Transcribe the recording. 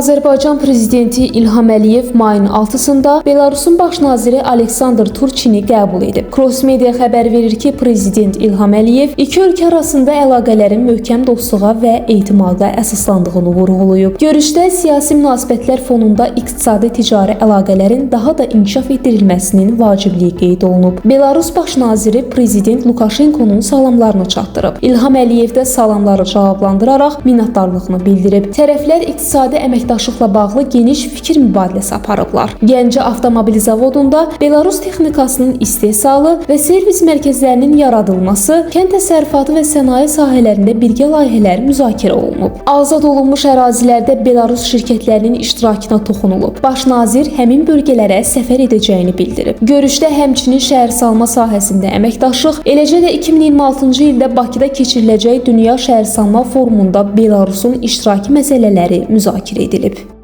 Azərbaycan prezidenti İlham Əliyev mayın 6-sında Belarusun baş naziri Aleksandr Turçini qəbul edib. Cross Media xəbər verir ki, prezident İlham Əliyev iki ölkə arasında əlaqələrin möhkəm dostluğa və etimada əsaslandığını vurğulayıb. Görüşdə siyasi münasibətlər fonunda iqtisadi ticari əlaqələrin daha da inkişaf etdirilməsinin vacibliyi qeyd olunub. Belarus baş naziri prezident Lukaşenkonun salamlarını çatdırıb. İlham Əliyev də salamları cavablandıraraq minnətdarlığını bildirib. Tərəflər iqtisadi əməkdaşlıqla bağlı geniş fikir mübadiləsi aparıblar. Gəncə Avtomobil Zavodunda Belarus texnikasının istehsalı və servis mərkəzlərinin yaradılması, kənd təsərrüfatı və sənaye sahələrində birgə layihələr müzakirə olunub. Azad olunmuş ərazilərdə Belarus şirkətlərinin iştirakına toxunulub. Baş nazir həmin bölgələrə səfər edəcəyini bildirib. Görüşdə həmçinin şəhərsalma sahəsində əməkdaşlıq, eləcə də 2026-cı ildə Bakıda keçiriləcək Dünya Şəhərsalma Forumunda Belarusun iştirakı məsələləri müzakirə edilib.